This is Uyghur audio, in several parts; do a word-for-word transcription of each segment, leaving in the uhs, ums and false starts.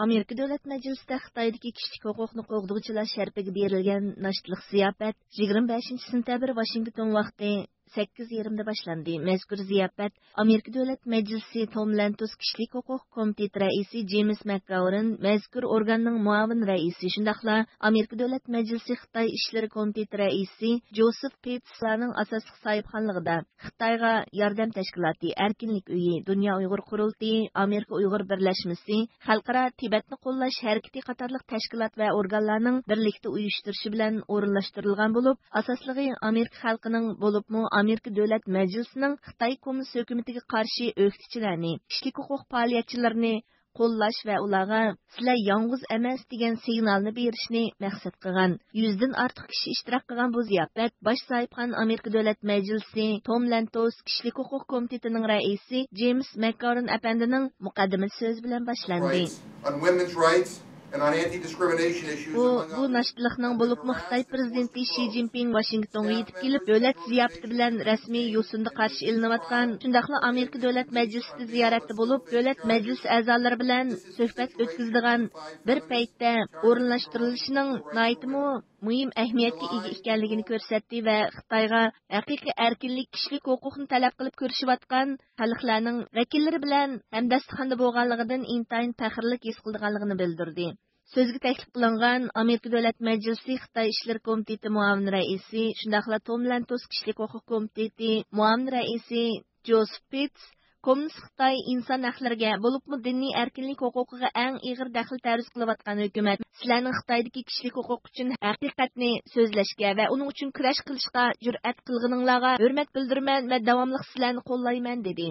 ئامېرىكا دۆلەت مەجلىسىدە خىتايدىكى كىشىلىك ھوقۇقنى قوغدىغۇچىلار شەرىپىگە بېرىلگەن ناشتىلىق زىياپەت يىگىرمە بەشىنچى سېنتەبىر ۋاشىنگتون ۋاقتى سەككىز يېرىمدا باشلاندى. مەزكۇر زىياپەت ئامېرىكا دۆلەت مەجلىسى توم لەنتوس كىشىلىك ھوقۇق كومىتېتى رەئىسى جېيمىس مەكگاۋېرن، مەزكۇر ئورگاننىڭ مۇئاۋىن رەئىسى، شۇنداقلا ئامېرىكا دۆلەت مەجلىسى خىتاي ئىشلىرى كومىتېتى رەئىسى جوزېف پېتسلارنىڭ ئاساسلىق ساھىبخانلىقىدا خىتايغا ياردەم تەشكىلاتى، ئەركىنلىك ئۆيى، دۇنيا ئۇيغۇر قۇرۇلتىيى، ئامېرىكا ئۇيغۇر بىرلەشمىسى، خەلقئارا تىبەتنى قوللاش ھەرىكىتى قاتارلىق تەشكىلات ۋە ئورگانلارنىڭ بىرلىكتە ئۇيۇشتۇرۇشى بىلەن ئورۇنلاشتۇرۇلغان بولۇپ، ئاساسلىقى ئامېرىكا خەلقىنىڭ، بولۇپمۇ ئامېرىكا دۆلەت مەجلىسىنىڭ خىتاي كوممۇنىست ھۆكۈمىتىگە قارشى ئۆكتىچىلەرنى، كىشىلىك ھوقۇق پائالىيەتچىلىرىنى قوللاش ۋە ئۇلارغا «سىلەر يالغۇز ئەمەس» دېگەن سىگنالنى بېرىشنى مەقسەت قىلغان. يۈزدىن ئارتۇق كىشى ئىشتىراك قىلغان بۇ زىياپەت باش ساھىبخان ئامېرىكا دۆلەت مەجلىسى توم لەنتوس كىشىلىك ھوقۇق كومىتېتىنىڭ رەئىسى جېيمىس مەكگاۋېرن ئەپەندىنىڭ مۇقەددىمە سۆزى بىلەن باشلاندى. Rights on women's rights and on anti-discrimination issues بۇ، among بۇ others. ناشتىلىقنىڭ، بولۇپمۇ خىتاي پىرېزىدېنتى شى جىنپىڭ ۋاشىنگتونغا يېتىپ كېلىپ، دۆلەت زىياپىتى بىلەن رەسمىي يوسۇندا قارشى ئېلىنىۋاتقان، شۇنداقلا ئامېرىكا دۆلەت مەجلىسىدە زىيارەتتە بولۇپ، دۆلەت مەجلىسى ئەزالىرى بىلەن سۆھبەت ئۆتكۈزىدىغان بىر پەيتتە ئورۇنلاشتۇرۇلۇشىنىڭ ناھايىتىمۇ مۇھىم ئەھمىيەتكە ئىگە ئىكەنلىكىنى كۆرسەتتى ۋە خىتايغا ھەقىقىي ئەركىنلىك، كىشىلىك ھوقۇقنى تەلەپ قىلىپ كۈرىشىۋاتقان خەلقلەرنىڭ ۋەكىللىرى بىلەن ھەمدەستىخاندا بولغانلىقىدىن ئىنتايىن پەخىرلىك ھېس قىلىدىغانلىقىنى بىلدۈردى. سۆزگە تەكلىپ قىلىنغان ئامېرىكا دۆلەت مەجلىسى خىتاي ئىشلىرى كومىتېتى مۇئاۋىن رەئىسى، شۇنداقلا توم لەنتوس كىشىلىك ھوقۇق كومىتېتى مۇئاۋىن رەئىسى جوزېف پېتس، كوممۇنىست خىتاي ئىنسان ھەقلىرىگە، بولۇپمۇ دىنىي ئەركىنلىك ھوقۇقىغا ئەڭ ئېغىر دەخلى تەرۇز قىلىۋاتقان ھۆكۈمەت، سىلەرنىڭ خىتايدىكى كىشىلىك ھوقۇق ئۈچۈن ھەقىقەتنى سۆزلەشكە ۋە ئۇنىڭ ئۈچۈن كۈرەش قىلىشقا جۈرئەت قىلغىنىڭلارغا ھۆرمەت بىلدۈرىمەن ۋە داۋاملىق سىلەرنى قوللايمەن، دېدى.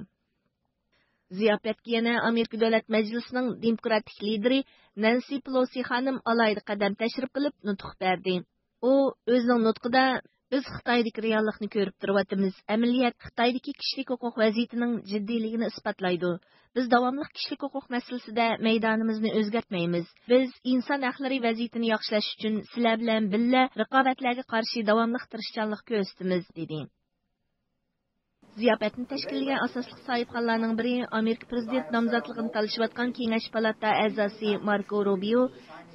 زىياپەتكە يەنە ئامېرىكا دۆلەت مەجلىسىنىڭ دېموكراتىك لىدېرى نەنسى پېلوسى خانىم ئالاھىدە قەدەم تەشرىپ قىلىپ نۇتۇق بەردى. ئۇ ئۆزىنىڭ نۇتقىدا، «بىز خىتايدىكى رېئاللىقنى كۆرۈپ تۇرۇۋاتىمىز. ئەمەلىيەت خىتايدىكى كىشىلىك ھوقۇق ۋەزىيىتىنىڭ جىددىيلىكىنى ئىسپاتلايدۇ. بىز داۋاملىق كىشىلىك ھوقۇق مەسىلىسىدە مەيدانىمىزنى ئۆزگەرتمەيمىز. بىز ئىنسان ھەقلىرى ۋەزىيىتىنى ياخشىلاش ئۈچۈن سىلەر بىلەن بىللە رىقابەتلەرگە قارشى داۋاملىق تىرىشچانلىق كۆرسىتىمىز» دېدى. زىياپەتنى تەشكىللىگەن ئاساسلىق ساھىبخانلارنىڭ بىرى، ئامېرىكا پىرېزىدېنت نامزاتلىقىنى تالىشىۋاتقان كېڭەش پالاتا ئەزاسى ماركو روبىيو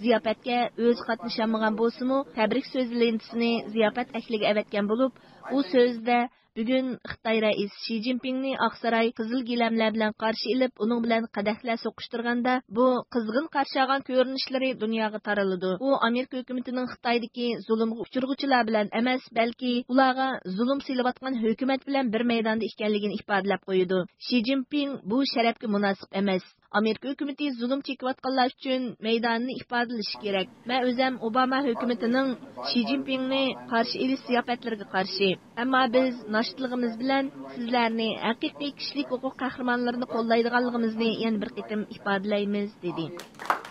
زىياپەتكە ئۆزى قاتنىشالمىغان بولسىمۇ، تەبرىك سۆز لېنتىسىنى زىياپەت ئەھلىگە ئەۋەتكەن بولۇپ، ئۇ سۆزىدە، بۈگۈن خىتاي رەئىسى شى جىنپىڭنى ئاقساراي قىزىل گىلەملەر بىلەن قارشى ئېلىپ، ئۇنىڭ بىلەن قەدەھلەر سوقۇشتۇرغاندا، بۇ قىزغىن قارشى ئالغان كۆرۈنۈشلىرى دۇنياغا تارىلىدۇ. ئۇ ئامېرىكا ھۆكۈمىتىنىڭ خىتايدىكى زۇلۇمغا ئۇچرىغۇچىلار بىلەن ئەمەس، بەلكى ئۇلارغا زۇلۇم سېلىۋاتقان ھۆكۈمەت بىلەن بىر مەيداندا ئىكەنلىكىنى ئىپادىلەپ قويىدۇ. شى جىنپىڭ بۇ شەرەپكە مۇناسىپ ئەمەس. ئامېرىكا ھۆكۈمىتى زۇلۇم چېكىۋاتقانلار ئۈچۈن مەيدانىنى ئىپادىلىشى كېرەك. مەن ئۆزەم ئوباما ھۆكۈمىتىنىڭ شى جىنپىڭنى قارشى ئېلىش زىياپەتلىرىگە قارشى. ئەمما بىز ناشتىلىقىمىز بىلەن سىزلەرنى ھەقىقىي كىشىلىك ھوقۇق قەھرىمانلىرىنى قوللايدىغانلىقىمىزنى يەنە بىر قېتىم ئىپادىلەيمىز، دېدى.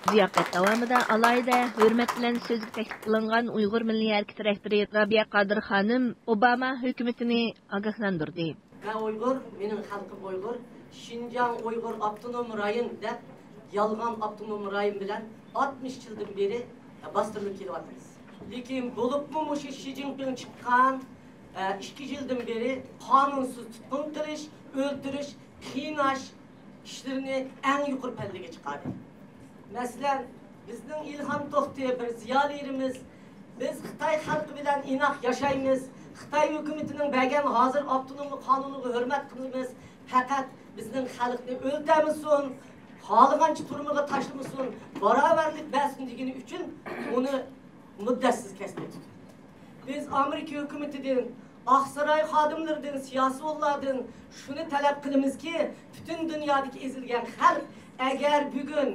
زىياپەت داۋامىدا ئالاھىدە ھۆرمەت بىلەن سۆزگە تەكلىپ قىلىنغان ئۇيغۇر مىللىي ھەرىكىتى رەھبىرى رابىيە قادىر خانىم ئوباما ھۆكۈمىتىنى ئاگاھلاندۇردى. مەن ئۇيغۇر، مېنىڭ خەلقىم ئۇيغۇر، شىنجاڭ ئۇيغۇر ئاپتونوم رايون دەپ يالغان ئاپتونوم رايون بىلەن ئاتمىش يىلدىن بېرى باستۇرۇلۇپ كېلىۋاتىمىز. لېكىن بولۇپمۇ مۇشۇ شى جىنپىڭ چىققان، ئە، ئىككى يىلدىن بېرى قانۇنسىز تۇتقۇن قىلىش، ئۆلتۈرۈش، قىيناش ئىشلىرىنى ئەڭ يۇقىرى پەللىگە چىقاردى. مەسىلەن، بىزنىڭ ئىلھام توختى بىر زىيالىيلىرىمىز، بىز خىتاي خەلقى بىلەن ئىناق ياشايمىز، خىتاي ھۆكۈمىتىنىڭ بەرگەن ھازىر ئاپتونوملۇق قانۇنىغا ھۆرمەت قىلىمىز، پەقەت بىزنىڭ خەلقنى ئۆلتۈرمىسۇن، خالىغانچە تۈرمىگە تاشلىمىسۇن، باراۋەرلىك بەرسۇن دېگىنى ئۈچۈن ئۇنى مۇددەتسىز كەسىپكە تۇتۇپ، بىز ئامېرىكا ھۆكۈمىتىدىن، ئاقساراي خادىملىرىدىن، سىياسىيونلاردىن شۇنى تەلەپ قىلىمىزكى، پۈتۈن دۇنيادىكى ئېزىلگەن خەلق ئەگەر بۈگۈن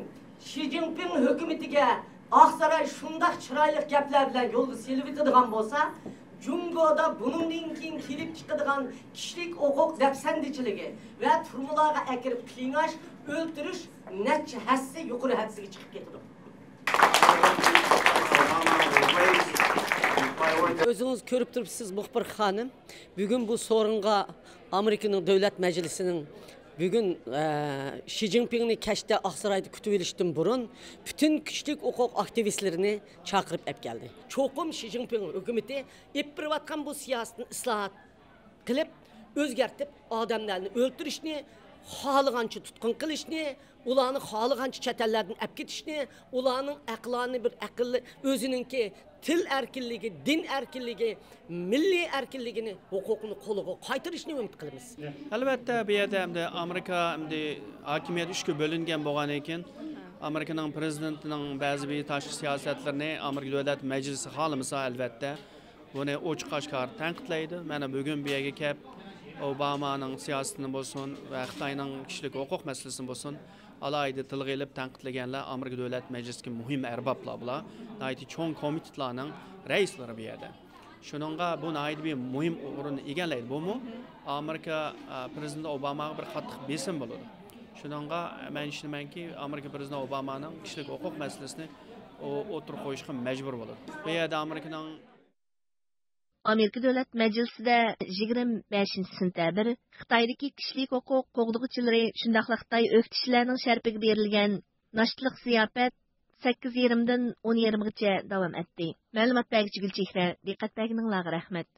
شى جىنپىڭ ھۆكۈمىتىگە ئاقساراي شۇنداق چىرايلىق گەپلەر بىلەن يولغا سېلىۋېتىدىغان بولسا، جۇڭگودا بۇنىڭدىن كېيىن كېلىپ چىقىدىغان كىشىلىك ھوقۇق دەپسەندىچىلىكى ۋە تۈرمىلارغا ئەكىرىپ قىيناش، ئۆلتۈرۈش نەچچە ھەسسە يۇقىرى ھەسسىگە چىقىپ كېتىدۇ. ئۆزىڭىز كۆرۈپ تۇرۇپسىز، مۇخبىر خانىم. بۈگۈن بۇ سورۇنغا ئامېرىكىنىڭ دۆلەت مەجلىسىنىڭ بۈگۈن، ئە، شى جىنپىڭنى كەچتە ئاقسارايدا كۈتۈۋېلىشتىن بۇرۇن پۈتۈن كىشىلىك ھوقۇق ئاكتىۋىستلىرىنى چاقىرىپ ئەپ كەلدى. چوقۇم شى جىنپىڭ ھۆكۈمىتى ئېلىپ بېرىۋاتقان بۇ سىياسىتىنى ئىسلاھات قىلىپ، ئۆزگەرتىپ، ئادەملەرنى ئۆلتۈرۈشنى، خالىغانچە تۇتقۇن قىلىشنى، ئۇلارنى خالىغانچە چەت ئەللەردىن ئەپ كېتىشنى، ئۇلارنىڭ ئەقلانى بىر ئەقىل، ئۆزىنىڭكى تىل ئەركىنلىكى، دىن ئەركىنلىكى، مىللىي ئەركىنلىكىنى، ھوقۇقىنى قولىغا قايتۇرۇشنى ئۈمىد قىلىمىز. ئەلۋەتتە، بۇ يەردە ئەمدى ئامېرىكا ئەمدى ھاكىمىيەت ئۈچكە بۆلۈنگەن بولغاندىن كېيىن، ئامېرىكىنىڭ پىرېزىدېنتىنىڭ بەزى بىر تاشقى سىياسەتلىرىنى ئامېرىكا دۆلەت مەجلىسى خالىمىسا، ئەلۋەتتە، بۇنى ئوچۇق ئاشكارا تەنقىدلەيدۇ. مانا بۈگۈن بۇ يەرگە كەپ، ئوبامانىڭ سىياسىتىنى بولسۇن ۋە خىتاينىڭ كىشىلىك ھوقۇق مەسىلىسىنى بولسۇن، ئالاھىدە تىلغا ئېلىپ تەنقىدلىگەنلەر ئامېرىكا دۆلەت مەجلىسىدىكى مۇھىم ئەربابلار بۇلار. ناھايىتى چوڭ كومىتېتلارنىڭ رەئىسلىرى بۇ يەردە. شۇنىڭغا بۇ ناھايىتى بىر مۇھىم ئورۇننى ئىگىلەيدۇ. بۇمۇ ئامېرىكا، ئە، پىرېزىدېنتى ئوباماغا بىر قاتتىق بېسىم بولىدۇ. شۇنىڭغا مەن ئىشىنىمەنكى، ئامېرىكا پىرېزىدېنتى ئوبامانىڭ كىشىلىك ھوقۇق مەسىلىسىنى ئو-، ئوتتۇرىغا قويۇشقا مەجبۇر بولىدۇ. بۇ يەردە ئامېرىكىنىڭ ئامېرىكا دۆلەت مەجلىسىدە يىگىرمە بەشىنچى سېنتەبىر خىتايدىكى كىشىلىك ھوقۇق قوغدىغۇچىلىرى، شۇنداقلا خىتاي ئۆكتىچىلەرنىڭ شەرىپىگە بېرىلگەن ناشتىلىق زىياپەت سەككىز يېرىمدىن ئون يېرىمغىچە داۋام ئەتتى. مەلۇمات بەرگۈچى گۈلچېھرە، دىققەت بەرگىنىڭلارغا رەھمەت.